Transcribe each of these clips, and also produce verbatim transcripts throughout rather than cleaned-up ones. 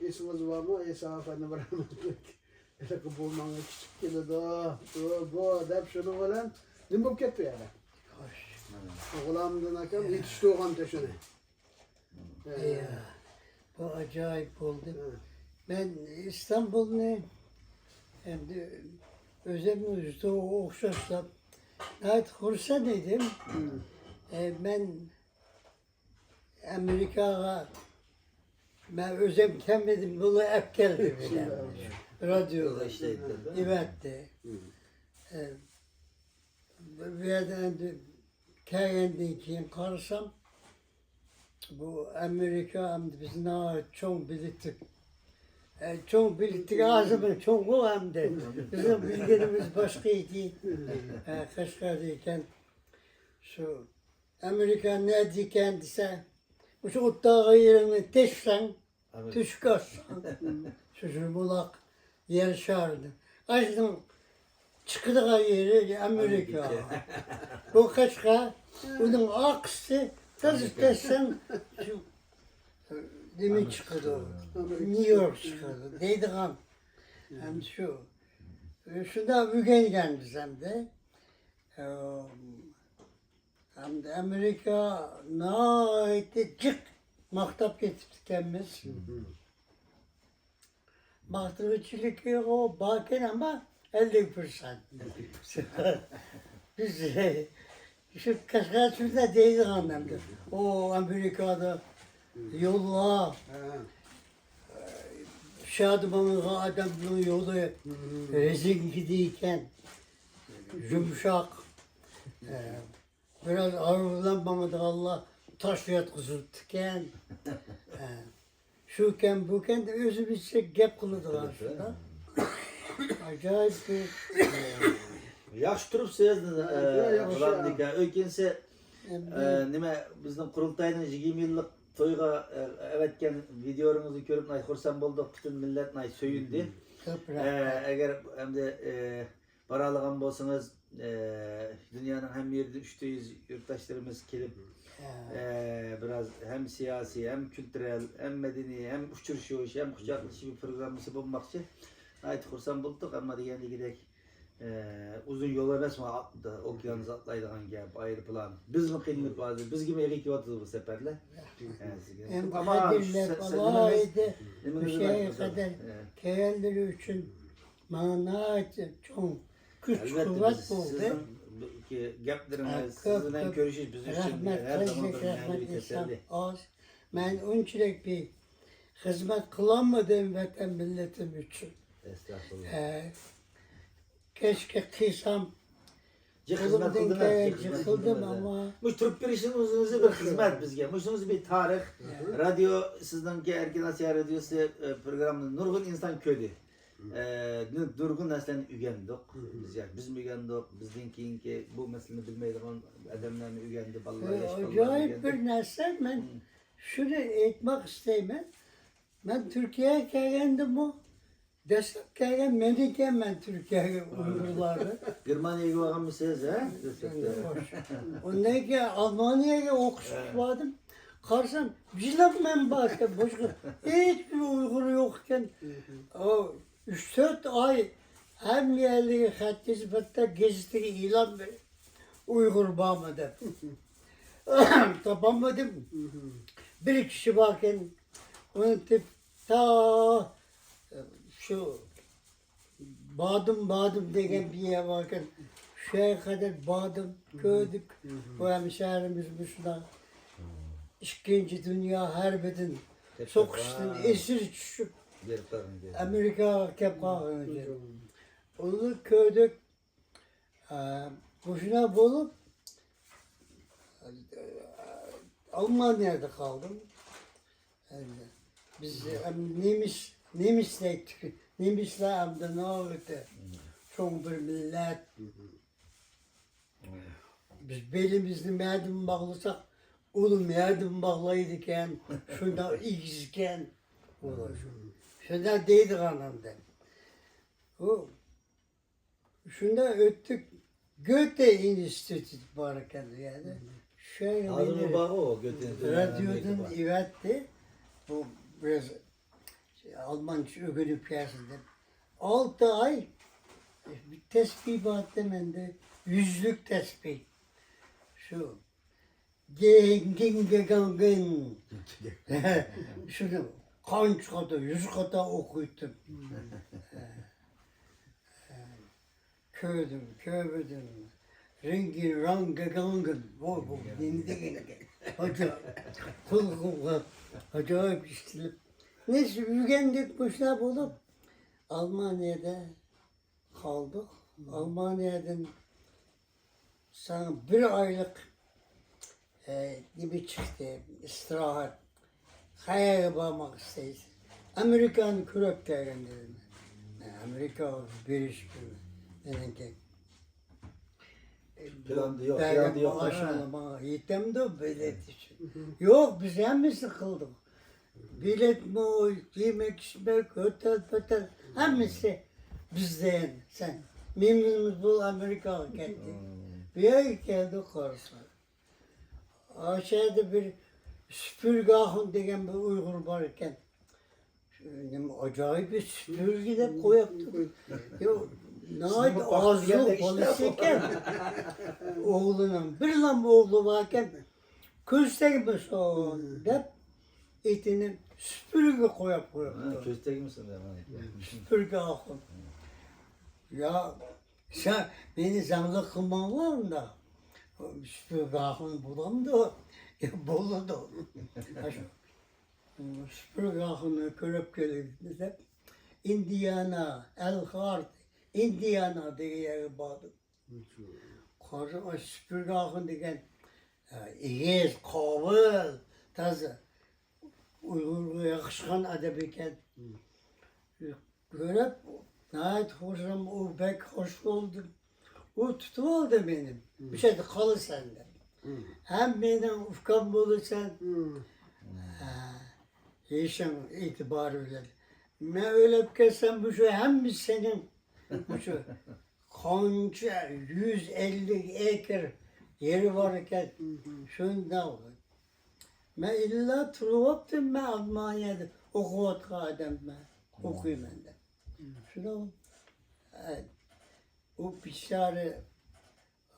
ئېسىڭىزدە بارمۇ، ئەيسا ئەپەندىم رەھمەتلىك؟ ھېلىقى بۇ ماڭا كىچىك كېلىدۇ، بۇ، بۇ دەپ، شۇنىڭ بىلەن نېمە بولۇپ كەتتى يەنە؟ خوش. غۇلامدىن ئاكام يېتىشتۈرگەنتى شۇنى. ئەييا، بۇ ئاجايىپ بولدى. مەن ئىستانبۇلنى ئەمدى ئۆزۈمنىڭ يۇرتىغا ئوخشاشلاپ ناھايىتى خۇرسەن ئىدىم. ئە، مەن ئامېرىكاغا مەن ئۆزۈم كەلمىدىم، بۇلار ئەپ كەلدى. رادىيودا ئىشلەيتتى. ئەۋەتتى. ئە، بۇ يەردە ئەمدى كەلگەندىن كېيىن قارىسام، بۇ ئامېرىكا ئەمدى بىزنى ناھايىتى چوڭ بىلىتتىك. ئە، چوڭ بىلىتتىك، ھازىر بىر چوڭغۇ ئەمدى. بىزنىڭ بىلگىنىمىز باشقا ئىدى. ئە، قەشقەردە ئىكەن. شۇ ئامېرىكا نەدىكەن دېسە، مۇشۇ ئوتتاغا يېرىڭنى تەشسەڭ، تۆشۈك ئاتساڭ، شۇ بۇلاق يەر شارىدا. ئاشۇنىڭ چىقىدىغان يېرى ئامېرىكا. بۇ قەشقەر، ئۇنىڭ ئارقىسى، تازا تەشسەڭ، شۇ نېمە چىقىدۇ، نيۇ يورك چىقىدۇ دەيدىغان. ئەمدى شۇ، شۇنداق ئۆگەنگەن بىز ئەمدى. ئەمدى ئامېرىكا ناھايىتى جىق ماختاپ كېتىپتىكەنمىز. ماختىغۇچىلىقى باركەن، ئەمما ئەللىك پىرسەنت. بىز شۇ قەشقەرچىلەر دەيدىغان ئەمدى. ئۇ ئامېرىكادا يوللار، شادىمانغا ئادەمنىڭ يولى رېزىنكىدىن ئىكەن، يۇمشاق. بىراز ئارۇ بىلەن ماڭىدىغانلار تاش ياتقۇزۇپتىكەن. ھە. شۇكەن، بۇكەن دەپ ئۆزىمىزچە گەپ قىلىدىغان شۇنداق. ئاجايىپ بىر ياخشى تۇرۇپسىز، ياخشى. ئۇلارنىڭكى ئۆكۈنسە، ئەمدى نېمە، بىزنىڭ قۇرۇلتاينىڭ يىگىرمە يىللىق تويغا ئەۋەتكەن ۋىدىيولىرىڭىزنى كۆرۈپ ناھايىتى خۇرسەن بولدۇق. پۈتۈن مىللەت ناھايىتى سۆيۈندى. كۆپ رەھمەت. ئەگەر ئەمدى بارالىغان بولسىڭىز، ئە، دۇنيانىڭ ھەممە يېرىدىن ئۈچ يۈز يۇرتداشلىرىمىز كېلىپ، ھە. ئە، بىراز ھەم سىياسىي، ھەم كۈلتۈرەل، ھەم مەدەنىي، ھەم ئۇچرىشىش، ھەم قۇچاقلىشىش بىر پروگراممىسى بولماقچى. ناھايىتى خۇرسەن بولدۇق، ئەمما دېگەندىكىدەك، ئە، ئۇزۇن يول ئەمەسمۇ، ئوكياننى ئاتلايدىغان گەپ، ئايروپىلان. بىزمۇ قىينىلىپ ھازىر، بىزگىمۇ ئېغىر كېلىۋاتىدۇ بۇ سەپەرلەر. ھە، سىزگە. ئەمما ئەمما قەدىرلەپ شۇ، شۇ ئالاھىدە نېمىڭىز، مۇشۇ يەرگە قەدەر كەلگەنلىرى ئۈچۈن ماڭا ناھايىتى چوڭ كۈچ-قۇۋۋەت بولدى. ئەلۋەتتە، بىز سىزنىڭ گەپلىرىڭىز، ھە، سىز بىلەن كۆرۈشۈش بىز ئۈچۈن ھەر زامان بىر مەنىۋى تەسەللى. ئاز. مەن ئۇنچىلىك بىر خىزمەت قىلالمىدىم ۋەتەن مىللىتىم ئۈچۈن. ئەستەغپۇرۇللا. ھە. كەچكە قىلسام، جىق خىزمەت قىلدىڭىز، جىق خىزمەت قىلدىم، ئەمما مۇشۇ تۇرۇپ بېرىشىڭىز ئۆزى بىر خىزمەت بىزگە. مۇشۇنىڭ ئۆزى بىر تارىخ. رادىيو، سىزنىڭكى ئەركىن ئاسىيا رادىيوسى، ئە، پروگراممىنى نۇرغۇن ئىنسان كۆردى. ئە، نۇ-، نۇرغۇن نەرسىلەرنى ئۆگەندۇق. بىز، ياكى بىزمۇ ئۆگەندۇق. بىزدىن كېيىنكى بۇ مەسىلىنى بىلمەيدىغان ئادەملەرمۇ ئۆگەندى، بالىلار، ياش بالىلار ئاجايىپ ئۆگەندى. بىر نەرسە، مەن شۇنى ئېيتماق ئىستەيمەن. مەن تۈركىيەگە كەلگەندىمۇ، دەسلەپ كەلگەن مەن ئىكەنمەن تۈركىيەگە ئۇيغۇرلارنى. گېرمانىيەگە بارغانمۇسىز، ھە؟ دەسلەپتە. خوش. ئۇندىن كېيىن ئالمانىيەگە ئوقۇشقا باردىم. قارىسام، بىرلا مەن بار ئىكەن، باشقا ھېچبىر ئۇيغۇر يوق ئىكەن. ئۇ ئۈچ تۆت ئاي ھەممە يەرلەرگە خەت يېزىپ، ھەتتا گېزىتىگە ئېلان بېرىپ، ئۇيغۇر بارمۇ دەپ. تاپالمىدىم. بىر كىشى باركەن، ئۇنى تېپىپ، تا شۇ بادىم، بادىم دېگەن بىر يەر باركەن، شۇ يەرگە قەدەر باردىم، كۆردۈك. بۇ ھەمشەھىرىمىز مۇشۇنداق ئىككىنچى دۇنيا ھەربىدىن، سوقۇشتىن ئەسىر چۈشۈپ، ئامېرىكاغا كەپ قالغان ئىكەن. ئۇنى كۆردۇق. ئە، مۇشۇنداق بولۇپ، ئالمانىيەدە قالدىم. ئەمدى بىز، ئەم، نېمىس، نېمىس دەيتتۇق. نېمىسلەر ئەمدى ناھايىتى چوڭ بىر مىللەت. بىز بېلىمىزنى مەدىن باغلىساق، ئۇنى مەدىن باغلايدىكەن. شۇنداق ئېگىزكەن. شۇنداق دەيدىغان ئەمدى. ئۇ شۇنداق ئۆتتۇق. گۆتە ئىنستىتۇت بار ئىكەن يەنە. شۇ يەردە ھازىرمۇ بارغۇ، گۆتە ئىنستىتۇت. رادىيودىن ئەۋەتتى. بۇ بىراز ئالمانچە ئۆگىنىپ كەلسۇن دەپ. ئالتە ئاي تەسبىھ بار ئىدى مەندە، يۈزلۈك تەسبىھ. شۇ گېڭ گېڭ گېگاڭ گېڭ. شۇنى قانچە قاتا، يۈز قاتا ئوقۇيتتۇم. كۆردۈم، كۆرمىدىم. رىڭگىن راڭ گېگاڭ گېڭ. بۇ، بۇ نېمە دېگەن ئىكەن؟ ئاجايىپ. قۇلىقىمغا ئاجايىپ ئىشىتىلىپ. نېسى ئۆگەندۇق مۇشۇنداق بولۇپ، ئالمانىيەدە قالدۇق. ئالمانىيەدىن ساڭا بىر ئايلىق، ئە، نېمە چىقتى، ئىستىراھەت. قەيەرگە بارماق ئىستەيسىز؟ ئامېرىكانى كۆرۈپ كەلگىن دېدىم. مەن ئامېرىكاغا بېرىش مېنىڭكى. پىلاندا يوق، بەرگەن پىلاندا يوق. مائاشىڭلار ماڭا يېتەمدۇ بېلەت ئۈچۈن؟ يوق، بىز ھەممىسىنى قىلدۇق. بېلەتمۇ، يېمەك، ئىچمەك، ھوتېل، پوتېل، ھەممىسى بىزدە ئەمدى. سەن مېمىرىمىز بول ئامېرىكاغا كەتتى. بۇ يەرگە كەلدۇق، قارىسا. ئاشۇ يەردە بىر سۈپۈرگە ئاخۇن دېگەن بىر ئۇيغۇر بار ئىكەن. نېمە ئاجايىپ بىر سۈپۈرگە دەپ قويۇپتۇ. يو، ناھايىتى ئازلىق بالىسى ئىكەن. ئوغلىنىڭ بىرلا ئوغلى بار ئىكەن. كۆز تەگمىسۇن دەپ ئېتىنى سۈپۈرگە قويۇپ قويۇپتۇ. كۆز تەگمىسۇن دەپ. سۈپۈرگە ئاخۇن. يا، سەن مېنى زاڭلىق قىلماڭلار ئۇنداق. سۈپۈرگە ئاخۇن بولامدۇ؟ يا، بولىدۇ. سۈپۈرگە ئاخۇننى كۆرۈپ كېلەيلى دەپ، ئىندىئانا، ئەلخارت، ئىندىئانا دېگەن يەرگە باردىم. قارىسام، ئاشۇ سۈپۈرگە ئاخۇن دېگەن، ئە، ئېگىز، قاۋۇل، تازا ئۇيغۇرغا ياقىشقان ئادەم ئىكەن. كۆرۈپ، ناھايىتى خۇشام، ئۇ بەك خۇش بولدى. ئۇ تۇتۇۋالدى مېنى. مم. «مۇشۇ يەردە قالىسەن» دەپ. مم. «ھەم مېنىڭ ئۇكام بولىسەن. مم. ھە، يېشىڭ ئېتىبارى بىلەن. مەن ئۆلۈپ كەتسەم، مۇشۇ ھەممىسى سېنىڭ. مۇشۇ قانچە يۈز ئەللىك ئېكىر يېرى بار ئىكەن.» مم. شۇنداق. مەن ئىللا تۇرۇۋاپتىم، مەن ئالمانىيەدە ئوقۇۋاتقان ئادەم مەن، ئوقۇيمەن دەپ. شۇنداق، ئە، ئۇ بىچارە،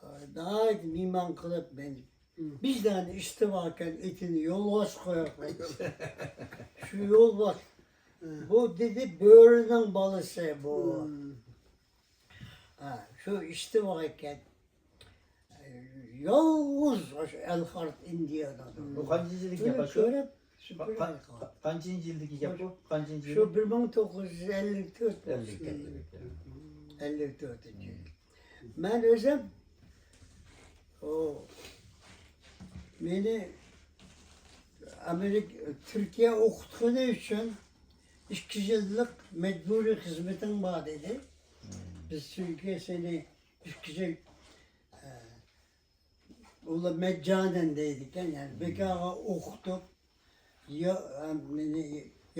ئە، ناھايىتى مېھمان قىلىپ مېنى، ۋىجدانى ئىشتىۋاركەن ئېتىنى يولۋاس قويۇپ قويدۇم. شۇ يولۋاس، بۇ دېدى، بۆرىنىڭ بالىسى بۇ. ھە، شۇ ئىشتىۋار ئىكەن. يالغۇز ئاشۇ ئەلخارت ئىندىئانادا. بۇ قانچىنچى يىلدىكى گەپ شۇ؟ كۆرۈپ، قا-، قا-، قا-، قانچىنچى يىلدىكى گەپ بۇ؟ قانچىنچى يىل؟ شۇ بىر مىڭ توققۇز يۈز ئەللىك تۆت. ئەللىك تۆت. ئەللىك تۆتىنچى يىل. مەن ئۆزۈم، ئۇ، مېنى ئامېرىكا، تۈركىيە ئوقۇتقىنى ئۈچۈن ئىككى يىللىق مەجبۇرىي خىزمىتىڭ بار دېدى. بىز چۈنكى سېنى ئىككى يىل، ئە، ئۇلار مەجانەن دەيدىكەن، يەنى بىكارغا ئوقۇتۇپ، يا-، ئە، مېنى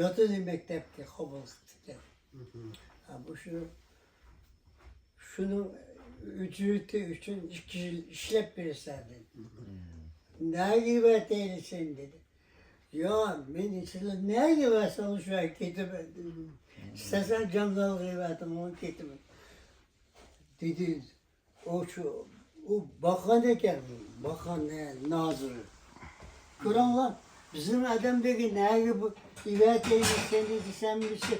ياتىلى مەكتەپكە قوبۇل قىپتىكەن. ھە، بۇ شۇ، شۇنىڭ ئۈجرىتى ئۈچۈن ئىككى يىل ئىشلەپ بېرىسەن دېدى. نەگە ئەۋەتەيلى سېنى دېدى. يا، مېنى سىلەر نەگە ئەۋەتسەڭلار شۇ يەرگە كېتىمەن دېدى. ئىستەسەڭ جاڭگالغا ئەۋەتىڭ، مانا كېتىمەن دېدى. ئۇ شۇ، ئۇ باققان ئىكەن، باققان، ئە، نازىرى. كۆرۈڭلار، بىزنىڭ ئادەم دېگەن نەگە بۇ ئەۋەتەيلى سېنى دېسەم، بىزى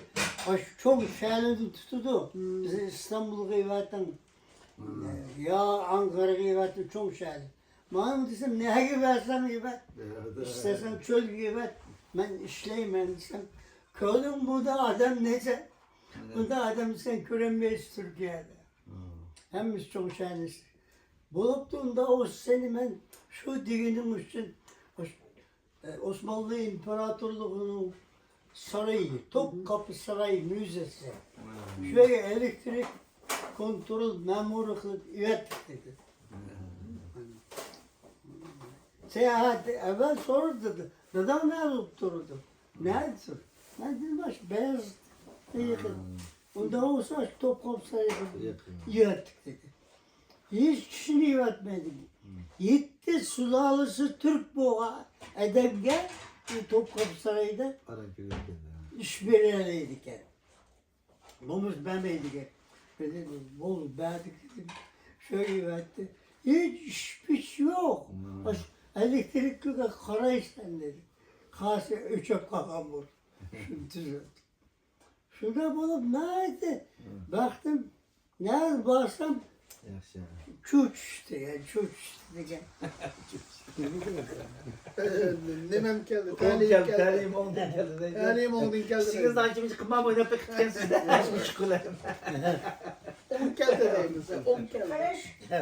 ئاشۇ چوڭ شەھەرلەردىن تۇتىدۇ. بىزنى ئىستانبۇلغا ئەۋەتىڭ، يا ئانقارىغا ئەۋەتىڭ، چوڭ شەھەر. مانا دېسەم، نەگە ئەۋەتسەڭ ئەۋەت. ئىستەسەڭ چۆلگە ئەۋەت، مەن ئىشلەيمەن دېسەم، كۆردۈڭ بۇنداق ئادەم نېسە؟ بۇنداق ئادەمنى سەن كۆرەلمەيسەن تۈركىيەدە. ھەممىسى چوڭ شەھەرلەر. بولۇپتۇ، ئۇنداق بولسا سېنى مەن شۇ دېگىنىم ئۈچۈن، ئوس-، ئە، ئوسمانلى ئىمپېراتورلۇقىنىڭ سارىيى، توپقاپى سارىيى مۇزېيسى. شۇ يەرگە ئېلېكتىرىك كونترول مەمۇرى قىلىپ ئەۋەتتۇق دېدى. سەياھەت ئەۋۋەل سورىدى، دېدى، داداڭ نەدە تۇرىدۇ؟ نەدە تۇر؟ مەن دېدىم، ئاشۇ بەيازىتقا يېقىن. ئۇنداق بولسا، ئاشۇ توپقاپى سارىيىغا ئەۋەتتۇق دېدى. ھېچ كىشىنى ئەۋەتمىدى. يەتتە سۇلالىسى تۈرك بولغان ئادەمگە ئۇ توپقاپى سارىيىدا ئاران كۆرۈپ كەلدى. ئىش بېرەلەيدىكەن. نومۇس بەرمەيدىكەن. بىزنى نومۇس بەردى، شۇ يەتتى. ھېچ ئىش پىش يوق. ئاشۇ ئېلېكتىرىككە قارايسەن دېدى. قارىسا ئۆچۈپ قالغان بولدى. شۇنى تۈزەتتى. شۇنداق بولۇپ ناھايىتى بەختىم نەگە بارسام ياخشى. چۇ چۈشتى، يەنى چۇ چۈشتى دېگەن. نېمەم كەلدى، تەلىيىم كەلدى. تەلىيىم ئوڭدىن كەلدى دەيدۇ. تەلىيىم ئوڭدىن كەلدى. ئىشىڭىزنى ئانچە-مۇنچە قىلماي ئويناپ بېقىپتىكەنسىز-دە. ئوڭ كەلدى دەيمىز، ئوڭ كەلدى.